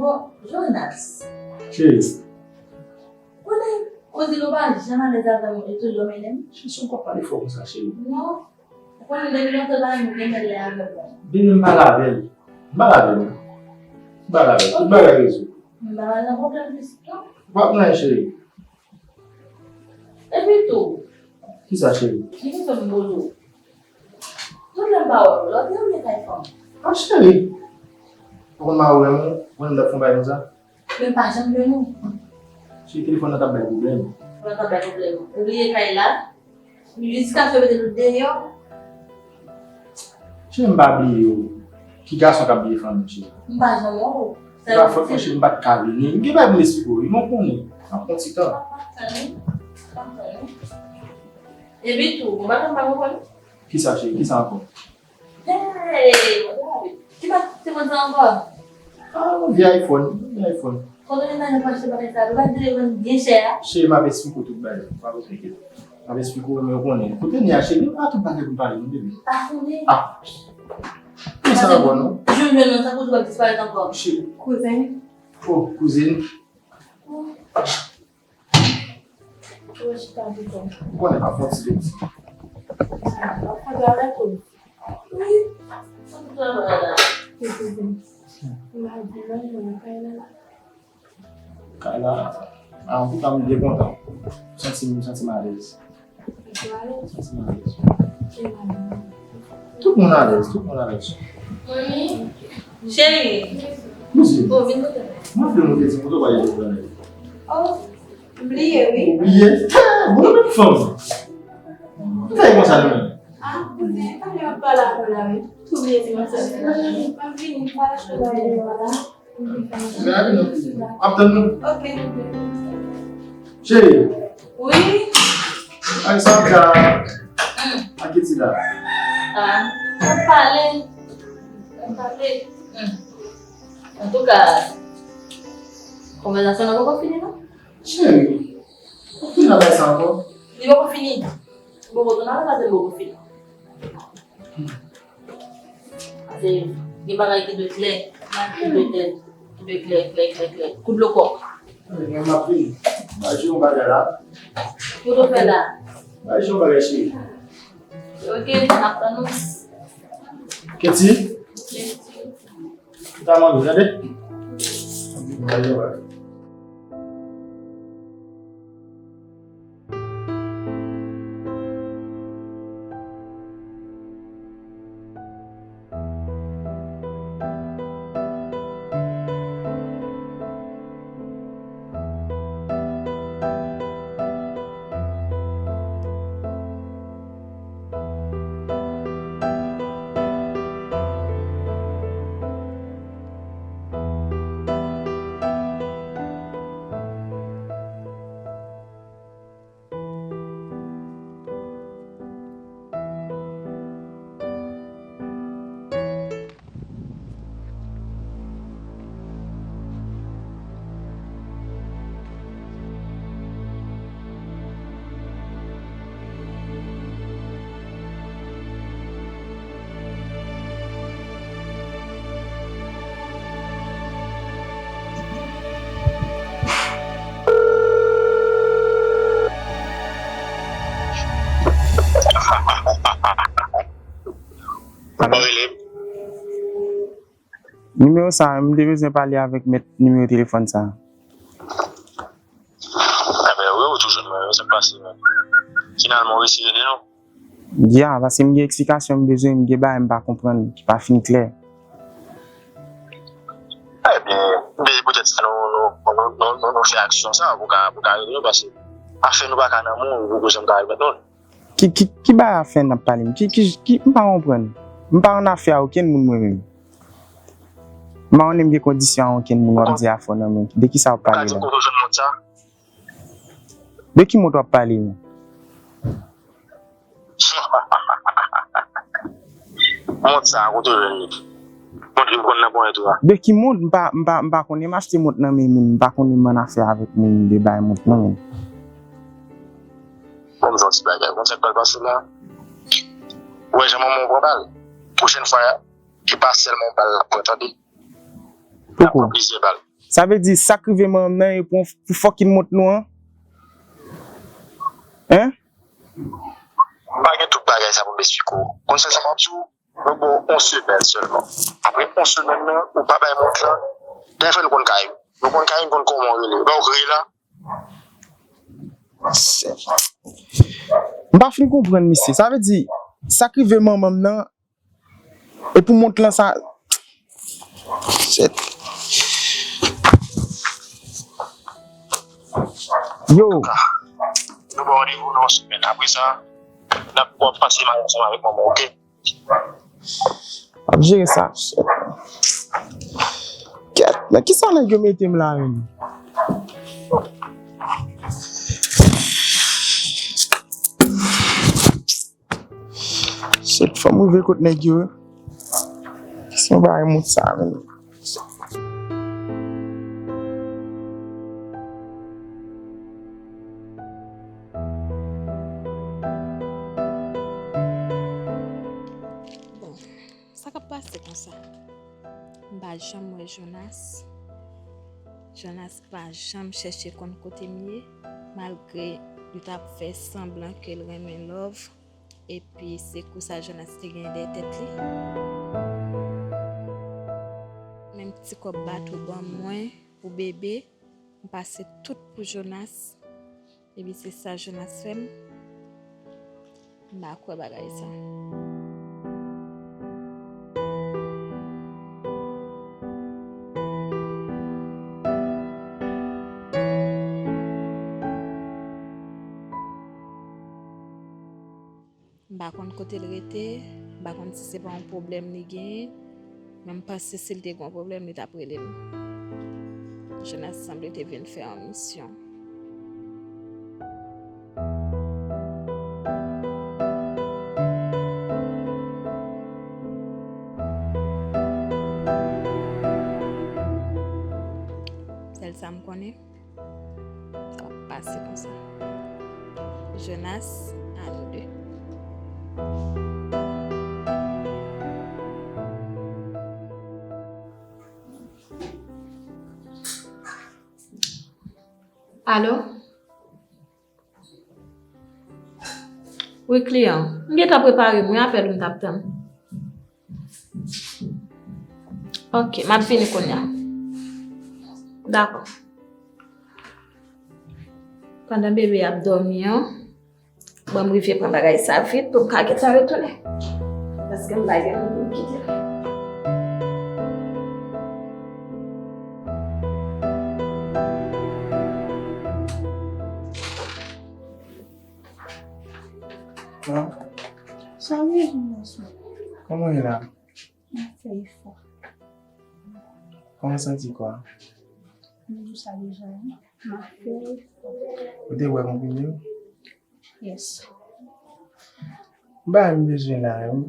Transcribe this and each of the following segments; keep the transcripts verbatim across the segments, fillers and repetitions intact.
Bon, Jonas. Cheri. Konnen, Odilo pa janm alèz avè m, e toujou mennen m. Cheri, se w k ap pale fò konsa, cheri. Non. Ou konnen depi lontan la, nou gen lè avè mwen. Baby, m pale avè l. M pale avè l. M pale avè l. Tout bagay rezoud. M pa nan pwoblèm plis, non. Ou pa pran, cheri. Epi tou. Kisa, cheri? Ki kesyon m poze w? Tout lè m pa wè w, lòt lè w gen kay fanm. Ah, cheri. Ou konn mari w renmen w, ou konn m t ap fè yon bagay konsa? Men m pa janm jwenn ou. Cheri, telefòn nan t ap bay pwoblèm. Telefòn nan t ap bay pwoblèm. Ou bliye kay la? Jiskaske yo mete nou deyò. Cheri, m pa bliye w. Ki gason k ap bliye fanmi l, cheri? M pa janm wè w. Se pa fòt mwen, cheri, m pa t ka vini. M gen bagay pou m esplike w, wi, men w konnen. M ap pran ti tan. Epi tou, ou pa janm pa konprann. Kisa, cheri? Kisa ankò? Hey, mwen te raple. Ki pa se konn sa ankò? Ah, yon vye iPhone, yon vye iPhone. Kote w te nan pou achte bagay sa? Ou pa t vle vann byen chè a? Cheri, m ap esplike w tout bagay. Pa konplike. M ap esplike w, men ou konnen. Kote n ye a, cheri? Nou pa tout bagay pou n pale, non, baby. Pa konnen. Ah. Kisa ankò, non? Jou m jwenn ou, tankou w ap disparèt ankò. Cheri. Kouzen. Oh, kouzin. Oh. Ou wè chita pito. Ou konnen pa fon ti leti. W ap fè travay pou li. Wi. Fon ti travay la. Wi, kouzin. M pa di non, mwen kay la la. Kay la. Ah, antouka, m byen kontan. M santi m, m santi m alèz. Ou alèz? M santi m alèz. E madanm? Tout moun alèz, tout moun alèz. Manmi, cheri. Mezi. Bon, vin kote mwen. Mwen vle monte ti moto pa ye pou grann. Oh. M bliye, wi. Ou bliye? Tè, bon, nou menm fanm. Ou fè konsa, nou menm. Ah, kouzin, pa gen ap pale avè w la, wi. Ou bliye di mwen sa. M ap vini, m pral achte bagay yo la. Men ale, non. M ap tann nou. Ok. Cheri. Wi. Ay, sa ap ja. Hmm. Ak Ketila. Ah, m ap pale. M ap pale. Hmm. Antouka, konvèsasyon nan poko fini, non? Cheri, ou fin nan bay sa ankò? Li poko fini. Li poko tounen, paske li poko fini. Paske gen bagay ki dwe klè, ki dwe klè, ki dwe klè, klè, klè, klè. Kou dlo kòk. Mwen m ap vini. Ba Jewova yon bagay la. Kou dlo fè la. Ba Jewova yon bagay, cheri. Ok, n ap tann ou. Keti? Keti. Ou ta manmi, tande? Ba Jewova. Alo? Nimewo sa a, m te bezwen pale avèk mèt nimewo telefòn sa a. Enben, wi, ou tou jwenn mwen, sa k pase menm? Finalman, ou resi rele nou? Ya, paske m gen eksplikasyon m bezwen, m gen bagay m pa konprann, ki pa fin klè. Ebyen, se poutèt sa nou, nou, nou, nou, nou, nou fè aksyon sa a pou ka, pou ka rele nou, paske afè nou pa ka nan men w, ou poko janm ka remèt nou l. Ki, ki, ki bagay afè n ap pale? Ki, ki, ki, m pa konprann. M pa annafè a okenn moun mwen menm. M pa konnen m gen kondisyon a okenn moun w ap di afè w nan men. De kisa w ap pale la? Ou ka di m kote w jwenn mont sa? De ki mont w ap pale menm? Mont sa, kote w jwenn li? Mont li konn nan ponyèt ou a. De ki mont? M pa, m pa, m pa konnen m achte mont nan men moun. M pa konnen m annafè avèk moun de bay mont non menm. Ban m di w yon ti bagay. Ou konn sa k pral pase la? Ou wè jan manman w pran bal? Pwochèn fwa, se pa sèlman yon bal l ap pran, tande. L ap pran plizyè bal. Sa vle di, sa k rive manman m nan e pou, pou fucking mont nou an? Hein? M pa gen tout bagay sa pou m esplike w. Konn sèl sa m ap di w, nou ba w yon semèn sèlman. Apre yon semèn nan, ou pa bay mont lan, dèfè nou konn kay. Nou konn kay, nou konn kòman w rele. Ba w rele la. M pa fin konprann misye. Sa vle di, sa k rive manman m nan, e pou mont lan sa. Shit. Yo. Nou ba w randevou nan yon semèn. Apre sa, n ap, w ap pase mayi ansanm avèk manman, oke? M ap jere sa. Shit. Kèt, nan kisa nèg yo mete m la menm? Shit, fò m rive kot nèg yo. Kesyon bagay mont sa menm. Bon, sa k ap pase konsa? M pa janm wè Jonas. Jonas pa janm chèche konn kote m ye, malgre li t ap fè sanblan ke l renmen Love. Epi se kou sa Jonas te gen dèyè tèt li. Menm ti kòb bato ban mwen pou bebe, m pase tout pou Jonas. Epi se sa Jonas fè m. M pa kwè bagay sa. M pa konn kote l rete, m pa konn si se pa yon pwoblèm li genyen, men m panse si l te gen yon pwoblèm, li t ap rele m. Jonas sanble te vin fè yon misyon. Sèl sa m konnen. Sa ap pase konsa. Jonas, à nous deux. Alo? Wi, kliyan. M gentan prepare m wi, apèl ou m t ap tann. Ok, m ap vini kounye a. Dakò. Pandan bebe ap dòmi an, ban m rive pran bagay sa vit pou m ka gentan retounen. Paske m pa gen moun pou m kite. Sa vle di, gason? Kòman w ye la? M ap fè efò. Kòman w santi kò a? M di w sa deja, wi. M ap fè efò. Ou te bwè konprime yo? Yes. M pa menm bezwen la, wi.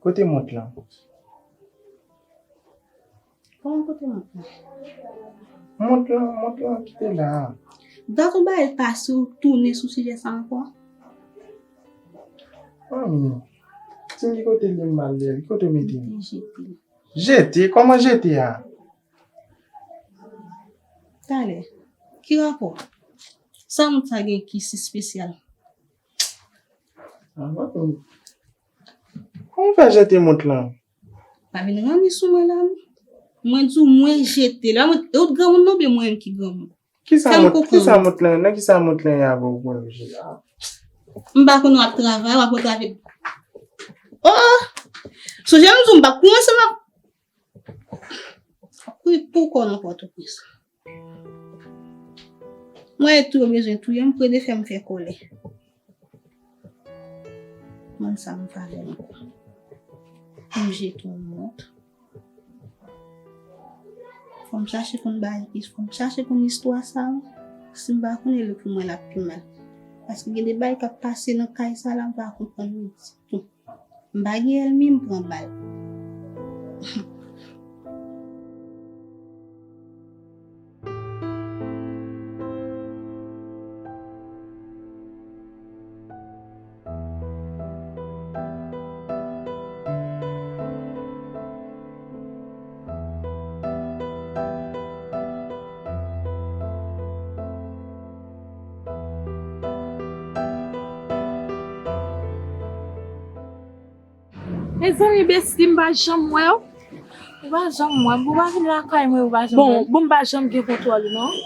Kote mont lan? Kòman kote mont lan? Mont lan, mont lan ki te la a. Dat ou bay pase ou tounen sou sijè sa ankò? Manmi, di m ki kote l ye m ba l li, ki kote w mete l? Mete jete. Jete? Kòman jete a? Talè. Ki rapò? Sa mont sa gen ki si espesyal? Ah, manmi. Kòman w fè jete mont lan? Pa vin ranni sou mwen la, non. Mwen di w, mwen jete l. Mwen, e ou t granmoun nan oubyen mwen menm ki granmoun? Kisa mont, kisa mont lan, nan kisa mont lan ye avè w pou w jete? M pa konn w ap travay, w ap antrave. Oh! Sonje m di w m p ap kouri ansanm ak, ap kouri pou kò nan Pòtoprens. Mwen tou yo bezwen touye m, pou yo te fè m fè kòlè. Mwen sa m pa vle ankò. M jete yon mont. Fò m chache konn bay, fò m chache konn istwa sa a. Si m pa konnen li pou mwen l ap pi mal. Paske gen de bagay k ap pase nan kay sa la, m pa konprann yo ditou. M pa gen ènmi, m pran bal. Mezanmi, besti, m pa janm wè w. Ou pa janm wè m, ou pa vin lakay mwen, ou pa janm wè m. Bon, bon, m pa janm gen kontwòl ou non.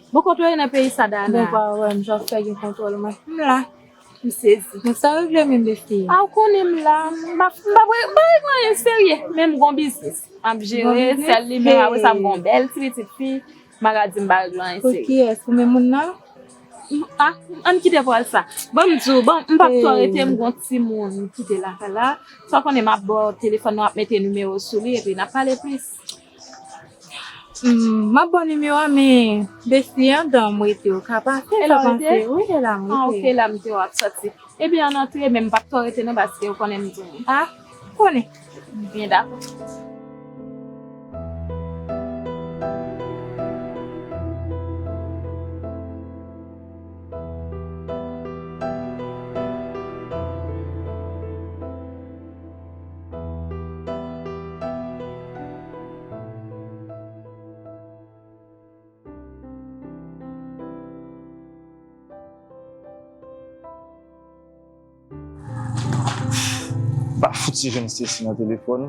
Bon, kontwòl nan peyi sa, Dana. Bon, pa wè m, jan w fè gen kontwòl mwen. M la. M sezi. Men sa regle menm, besti? A, ou konnen m la. M pa, m pa, m pa regle anyen serye. Men m gon biznis. M ap jere, sèl li menm, apre sa, m gon bèl ti pitit fi. M pa ka di m pa regle anyen serye. Pou kiyès? Pou menm moun nan? Ah, ann kite pral sa. Ban m di w, ban, m p ap twò rete, m gon timoun m kite lakay la. Sa w konnen, m ap ba w telefòn nan, w ap mete nimewo sou li, epi n ap pale plis. Hmm, m ap ba w nimewo a, men besti, anndan m rete, ou ka pase, sa panse? Wi, e la m rete. Ah, ok, la m te wè w ap sòti. Ebyen, ann antre, men m p ap twò rete non, paske ou konnen m di w. Ah, konnen. Byen, dakò. Pa fouti jwenn Stacy nan telefòn.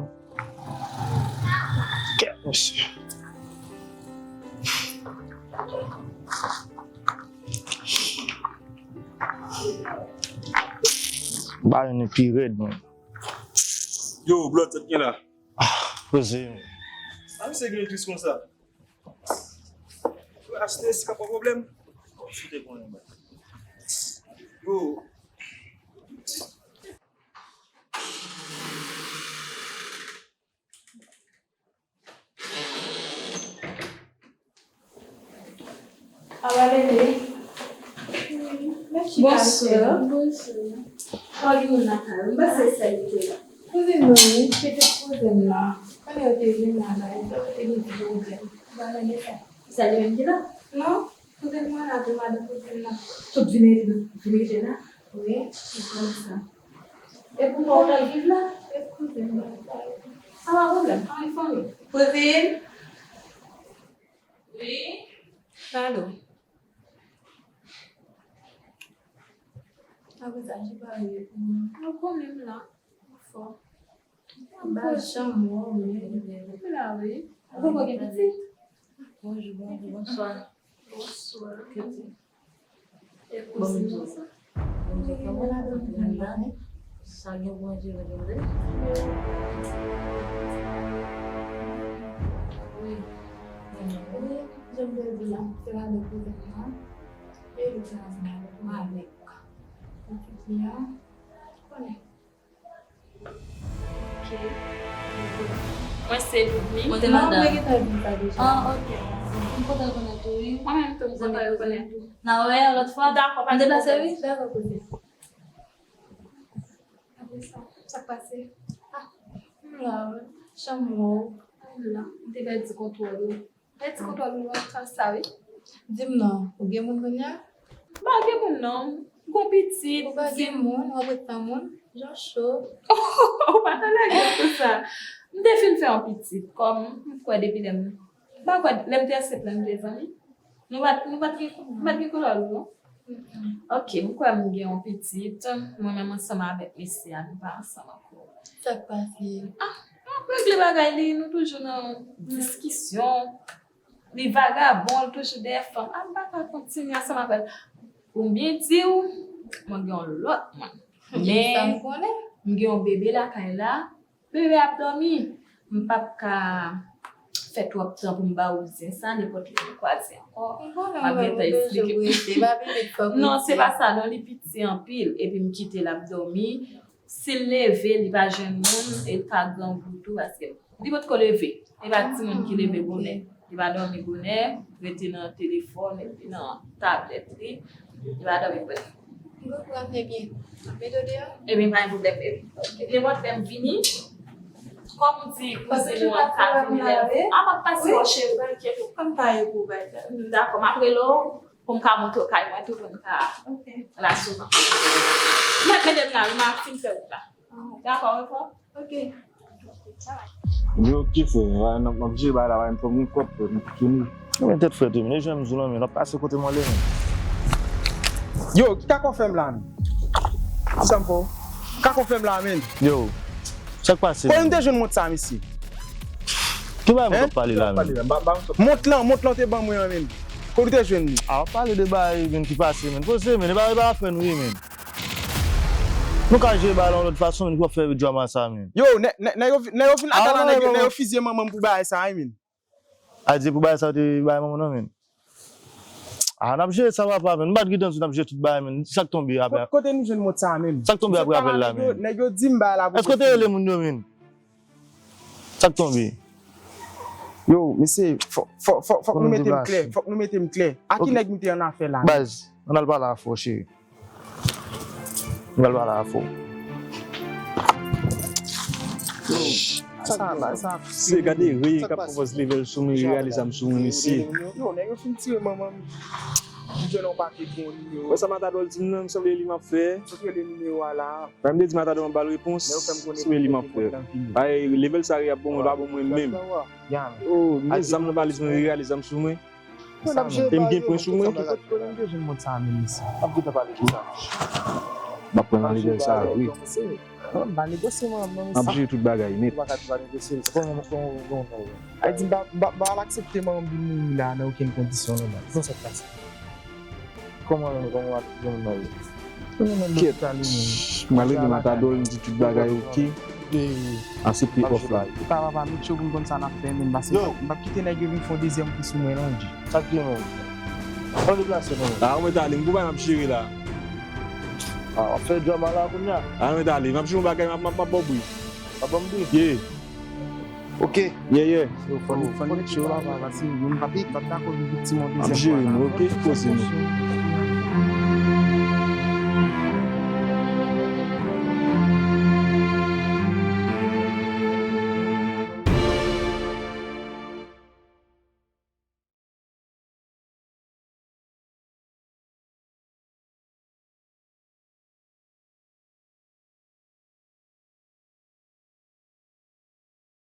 Kèt, mesye. Ba jwenn pi rèd, mwen. Yo, Blood, sa k gen la? Ah, poze. A misye gen tris konsa. Achte si ka pa pwoblèm. Si te konnen, baz. Yo. Awa, Lele. Bonsoir. Bonsoir. Kòman gen moun lakay ou? M panse sèl li te la. Kouzin mwen, wi, petèt kouzin m nan. Konnen yo te vin la, la, yo te vin di pwoblèm. Ba, men de sa. Sèl li menm ki la? Non, kouzin mwen la, tou madanm kouzin m nan. Tout vin, vin rete la? Wi, se konsa. E pou mwen, ou t ap viv la? E kouzin mwen, sa pa pwoblèm, pa gen fanmi. Kouzin! Wi. Alo. Apre sa, ki pa rive pou mwen? Ou konnen m la. Ou fò. M pa janm wè w menm. M la, wi. Ou poko gen pitit? Bonjou, bonjou, bonswa. Bonswa. Pitit. E kouzen sa? Sa gen bon Dye vle. Wi. Wi, jan m te di la, se la de kouzen mwen. E li te ansanm avèk Malek. Pitit li a, konnen. Ok. Mwen se Louvni. Mwen se Mada. Mwen gentan di sa deja. Ah, ok. M kontan rekonèt ou, wi. Mwen menm tou, m kontan rekonèt ou. N a wè yon lòt fwa. Dakò, pa gen pwoblèm. M deplase, wi. Dakò, kouzin. Apre sa, sa k pase? Ah, m la, wi. Janm wè w. M la. M te pèdi kontwòl ou. Pèdi kontwòl ou nan sans sa, wi. Di m non, ou gen moun kounye a? M pa gen moun non. M gon pitit. Ou pa gen moun, w ap ret san moun? Jan cho. Ou pa ta lage m konsa. M te fin fè yon pitit, kòm m kwè depi lè m, m pa kwè lè m te ansent la m te zanmi. Nou pa t, nou pa t gen, nou pa t gen kontwòl ou non. Ok, m kwè m gen yon pitit. Mwen menm ansanm avèk mesye a, nou pa ansanm ankò. Sa k pase? Ah, n ap regle bagay li, nou toujou nan diskisyon. Li vagabon, li toujou dèyè fanm. Ah, m pa ka kontinye ansanm avè l. Pou m byen di w, mwen gen yon lòt moun. Men, m gen yon bebe lakay la. Bebe ap dòmi. M p ap ka fè twòp tan pou m ba ou zen sa, nenpòt lè nou kwaze ankò. M ap gentan eksplike. Non, se pa sa, non, li piti anpil. Epi m kite l ap dòmi. Si l leve, li pa jwenn moun, e l ka grangou tou, paske li potko leve. E pa timoun ki leve bonè. Li pa dòmi bonè, rete nan telefòn epi nan tablèt li. Li pa dòmi bonè. M konprann, ebyen, m ap mete w deyò. Ebyen, pa gen pwoblèm, baby. Nenpòt lè m vini, kòm ou di, kouzin ou an ka vini lè. A, m ap pase bò cheri, pa enkyete w. Kòm pa e pou bay. Dakò, m ap rele w pou m ka montre w kay mwen tou, pou n ka la souvan. Mèt mete m la, m ap fin fè wout la. Dakò, wi, frè? Ok. Yo, ki fè? M ap jere bagay la, m fè m yon kòb, m fini. Yo, men tèt frèt, men jan m di w lan, men, l ap pase kote m ale, men. Yo, ki kako fè m la, men? Sa m fè w? Kako fè m la, men? Yo, Sa k pase? Kote nou te jwenn mont sa, mesye? Ki bagay mwen t ap pale la menm? Mont lan, mont lan te ban mwen an menm. Kote nou te jwenn li? A, w ap pale de bagay menm ki pase menm. Poze menm, e bagay pa afè nou ye menm. Nou ka jere bagay la yon lòt fason menm, ki w ap fè drama sa menm. Yo, nèg yo fin lakay la, nèg yo fizye manman m pou bagay sa wi menm. A di pou bagay sa w te bay manman nan menm. A, n ap jere sa papa menm. M pa t gentan di w n ap jere tout bagay menm. Sa k tonbe apre? Kote nou jwenn mot sa menm? Sa k tonbe apre apèl la menm? Nèg yo di m bagay la pou... Èske w te rele moun yo menm? Sa k tonbe? Yo, mesye, fòk nou mete m klè. Fòk nou mete m klè. A ki nèg nou te annafè la menm? Baz, ann al pale a Fò, cheri. M pral pale avè w. Se gade wi k ap pran pòz level sou mwen, li rale zam sou mwen, mesye. Yo, nèg yo fin tire manman m. M jwenn yon pakèt bon nimewo. Wè sa Matadòl di m nan, m sanble li m ap fè. Sot rele nimewo a la. Mwen m te di Matadòl m ap ba l repons, sanble li m ap fè. Ay, level sa ap bon, mwen pa bon mwen menm. Oh, men zam nan valiz mwen, li rale zam sou mwen. E m gen pwen sou mwen. Kote m te jwenn mond sa a menm mesye? N ap gentan pale de sa. M ap pran nan level sa a wi. Non, m pa negosye manman m non mesye. M ap jere tout bagay nèt. Ou pa ka di w pa negosye l. Kòman, kòman, kòman w fè? A di m pa, m pa, m pa al aksepte manman m vin mouri la nan okenn kondisyon non baz. Kisa k pase? Kòman, kòman w ap jwenn manman m? Kèt. M al rele Matadòl, m di tout bagay oke. Aksepte òf la. Papa, pa met cho pou m konn sa n ap fè menm, paske m p ap kite nèg yo vin fè yon dezyèm kou sou mwen non, G. Sa k gen menm? Fò deplase non. A, mwen t ale, m gon bagay m ap jere la. A, w ap fè drama la kounye a? A, mwen t ale, m ap jere yon bagay, m ap, m ap, m ap ba w bri. W ap ban m bri? Ye. Oke. Ye, ye. Yo, fò n, fò n met cho la, paske moun p ap, p ap dakò vin viktim yon dezyèm fwa la. M ap jere nou, oke? Poze nou.